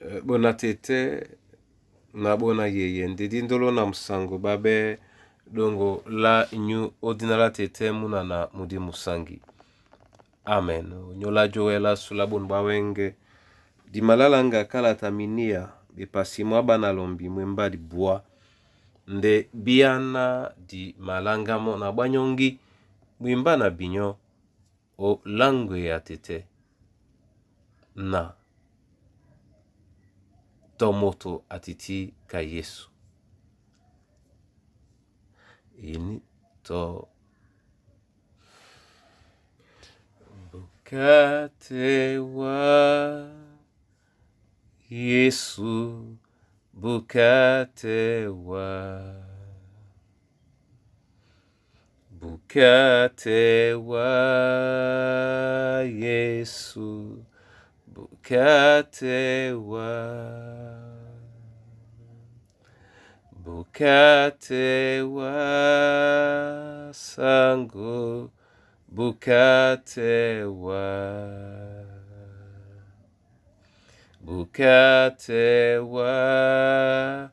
Bona tete na bona yeye ndedi ndolo na musango babe dongo la nyu odina la tete munana mudi musangi. Amen. Nyola joela sula bonu bawenge dimalalanga kalata minia bepasi mwa bana lombi mwemba dibwa nde biana di malangamo na bwanyongi mwimba na binyo o langwe ya tete na tomoto atiti ka Yesu. Ini to bukate wa Yesu bukate wa bukate wa Yesu bukate wa bukate wa sango bukate wa bukate wa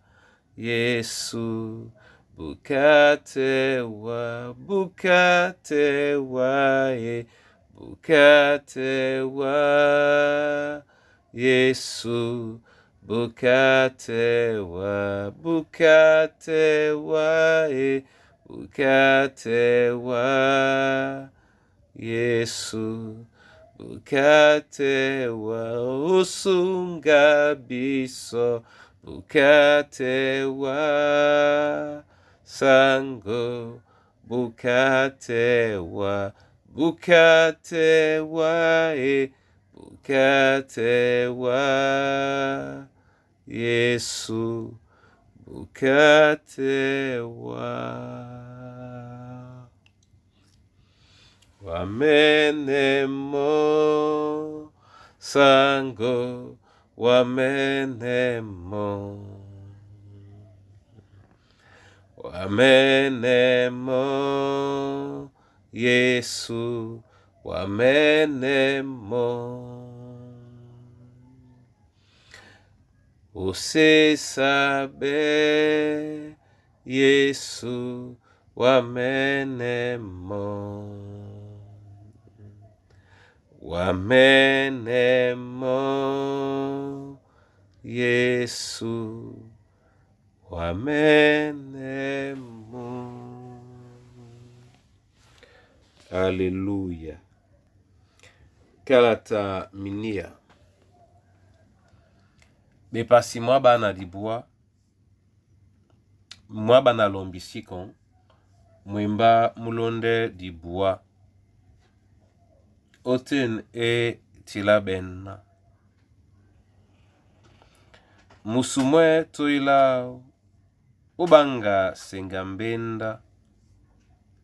Yesu bukate wa bukate wa e bukate wa Yesu bukate wa bukate wa e bukate wa Yesu bukate wa osunga biso bukate wa sango bukate wa bukate wa e bukate wa Yesu bukate wa wamenemo sango wamenemo wamenemo Yesu wamenemo Você sabe Yesu wamenemo wamenemo Yesu wamenemo. Aleluya. Kalata minia bepasi mwa bana dibwa mwa bana lombi sikon mwimba mulonde dibwa oten e tila benna musumwe toila ubanga senga mbenda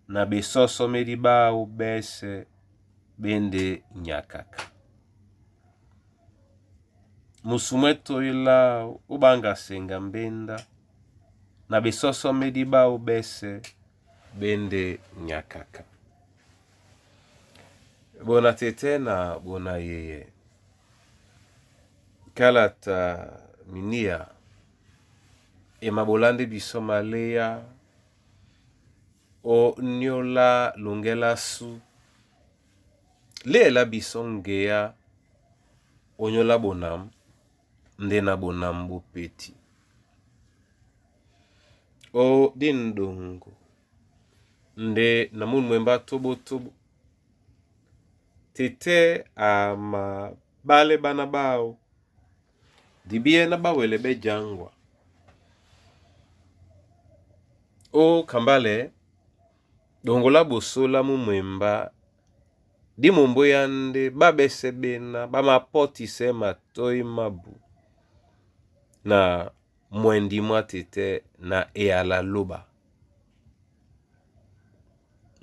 na besosomeli bao bese bende nyakaka musumwe toila ubanga senga mbenda na besosomeli bao bese bende nyakaka bona tete na bona yeye kalata minia emabolande biso maleya o niola longela su lela biso ngeya onyola bonam nde na bonam bopeti o dindongo nde na munu mwemba tobotobo tete ama bale bana bao dibie na bawele bejangwa o kambale dongola bosola mu mwemba di mombo ya nde babese bena bamapotise matoi mabu na mwendi mwa tete na eyala loba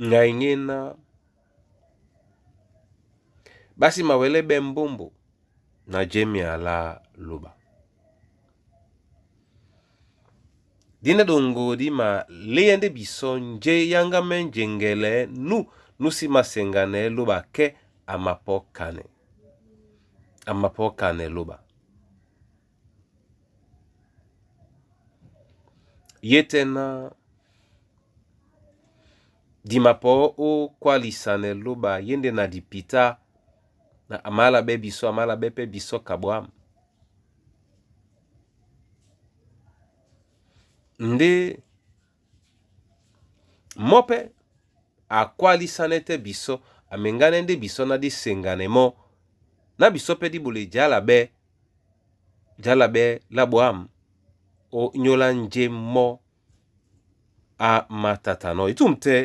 ngai ngena basi mawele be mbombo na jemi ala loba dina dongo di ma leyende biso nje yanga me njengele nu nusi masengane loba ke amapo kane loba. Ye tɛ́ ná dimapɔ̌ ó kwálisanɛ lóba ye ndé na dipitá na a málabɛ́ bisɔ́, a málabɛ́ pɛ́ bisɔ́ ka ɓwǎm̀. Ndé mɔ́ pɛ́ akwálisanɛ́ tɛ́ bisɔ́, a meŋgánɛ́ ndé bisɔ́ ná dí seŋganɛ mɔ́, ná bisɔ́ pɛ́ dí ɓole jǎlabɛ́, jǎlabɛ́ lá ɓwǎm̀ ó nyóla njé mɔ́ á mátátanɔ́. E túm tɛ́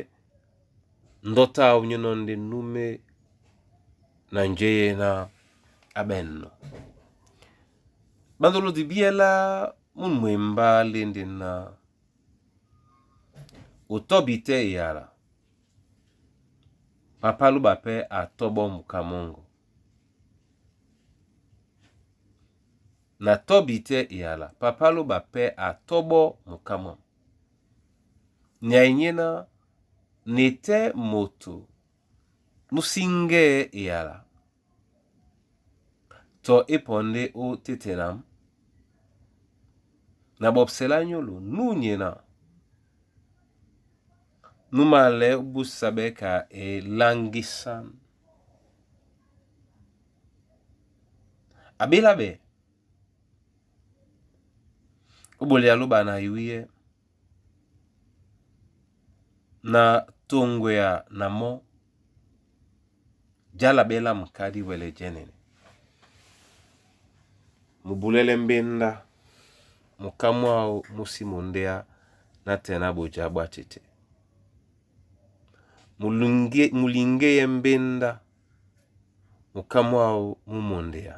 ndɔ́ táō nyúnɔ́ ndé númé na njé yéná á ɓɛ̂nnɔ́. Ɓandolo dibyɛ́ lá mún mwembá lê ndé na o tɔ́bi tɛ́ eyala, papá lóba pɛ́ a tɔ́ɓɔ́ muká mɔ́ŋgɔ. Na tɔ́bi tɛ́ eyala, papá lóba pɛ́ a tɔ́ɓɔ́ muká mwâm. Nyay nyéná na e tɛ́ moto nú síŋgɛ́ eyala, tɔ é pɔndé ó tétɛ́ nám, na ɓɔpsɛ lá nyólo nú nyéná nú malɛ̌ ó búsa ɓɛ́ ka eláŋgísán. A ɓélá ɓɛ́, ó ɓoleya lóba na iwíyɛ́ na toŋgoya na mɔ́ jálabɛ́ lá muká dí wɛlɛ jɛ́nɛnɛ. Mubulɛlɛ mbéndá, muká mwáō mú sí mondéá nátɛna ná ɓojá ɓwá tɛ́tɛ́. Muliŋgéyɛ́ mbéndá, muká mwáō mú mondéá.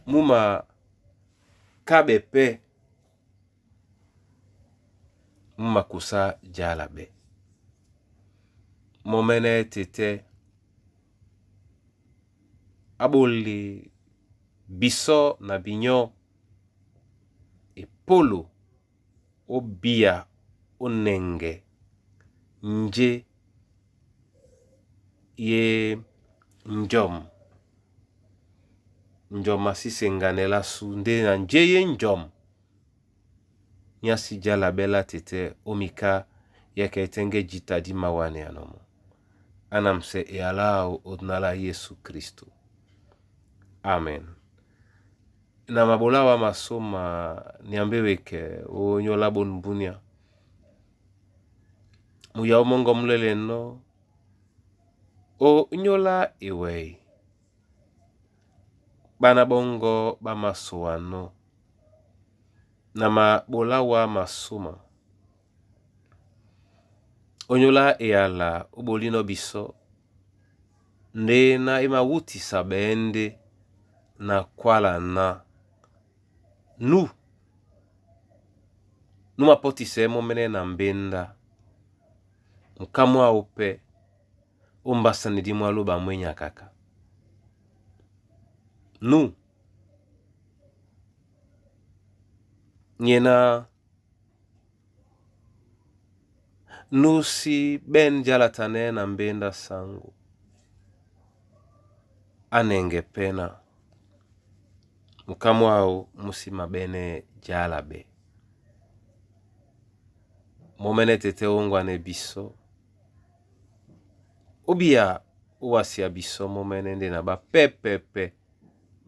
Mú makáɓɛ́ pɛ́ mú makusá jálabɛ́. Mɔ́mɛ́nɛ́ tɛ́tɛ́ á ɓole bisɔ́ na binyɔ́ epólo ó bíya ó nɛŋgɛ njé ye njɔm. Njɔm a sí seŋganɛ lá sú ndé na njé ye njɔm ní a sí jálabɛ́ lá tɛ́tɛ́ ó miká yɛ́kɛ́ e tɛ́ŋgɛ́ jǐta dí mawánéanɔ́ mɔ́. A namsɛ eyalá áō ó dina lá Yésu Kristo. Amen. Na maɓolá wá masóma nyambé wekɛ ó nyóla ɓôn búnyá. Muyaú mɔ́ŋgɔ múlɛ́lɛ nɔ́ ó nyóla ewɛy. Ɓána ɓɔ́ŋgɔ́ ɓá māsowanɔ́ na maɓolá wá masóma. Ónyólá eyala ó ɓolínɔ́ bisɔ́ ndé ná e mawútisa ɓɛɛ́ ndé na kwála ná nú nú mapɔ́tisɛ́ mɔ́mɛ́nɛ́ na mbéndá, muká mwáō pɛ́ ó mbásánedí mwá lóba mwé nyakaka. Nú nyéná nú sí ɓɛ́n jálatanɛ́ na mbéndá saŋgó á nɛŋgɛ pɛ́ ná muká mwáō mú sí maɓɛ́nɛ́ jálabɛ́. Mɔ́mɛ́nɛ́ tɛ́tɛ́ óŋgwanɛ bisɔ́, ó bíya ó wasia bisɔ́ mɔ́mɛ́nɛ́ ndé na ɓá pɛ́pɛ́pɛ́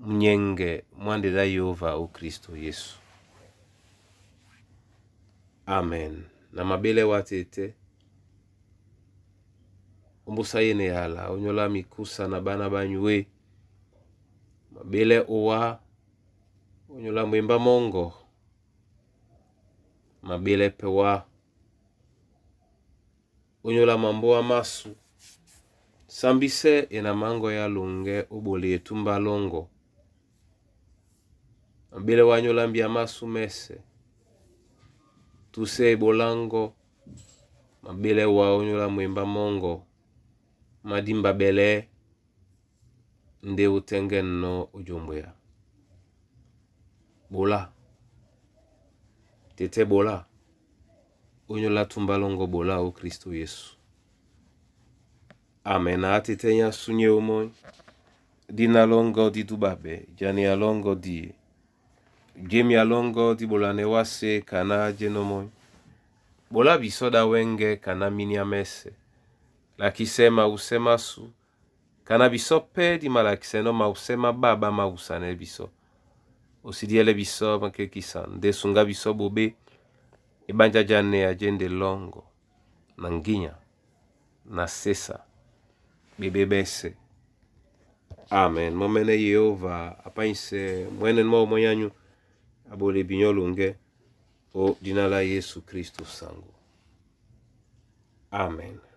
munyɛŋgɛ mwá ndé dá Yehóva ó Kristo Yésu. Amen. Na maɓélɛ́ wá tɛ́tɛ́, ómbúsá yéne eyala, ónyólá mikúsa na ɓána ɓá nyué. Maɓélɛ́ ówá, ónyólá mwembá mɔ́ŋgɔ. Maɓélɛ́ pɛ́ wá, ónyólá mambóa másu. Sambisɛ e na maŋgɔ á loŋgɛ́ ó ɓole etúmbá lɔ́ŋgɔ. Maɓélɛ́ wá nyóla mbíá másū mɛ́sɛ̄. Túsɛ́ e ɓoláŋgɔ́, maɓélɛ́ wá ónyólá mwembá mɔ́ŋgɔ má dímba ɓɛlɛɛ́ ndé ó tɛ́ŋgɛ́nɔ́ ó jombwea. Ɓola, tɛ́tɛ́ ɓola, ónyólá túmbá lɔ́ŋgɔ́ ɓola ó Kristo Yésu. Amen. Na tɛ́tɛ́ nyá súnyé ómɔ́ny, dina lɔ́ŋgɔ́ dí dúɓaɓɛ́, janeya lɔ́ŋgɔ́ díe. Jemi alongo di bolane wase kana jenomoi. Bola biso da wenge kana minia mese. Lakisema usemasu. Kana biso pe di malakiseno mausema baba mausane biso. Osidiele biso makekisa ndesunga biso bobe ebanja jane ajende longo na nginya na sesa bebe bese. Amen. Momene Yehova apaise mwene mo mwanyanyu abole binyolunge o jina la Yesu Kristo sangu. Amen.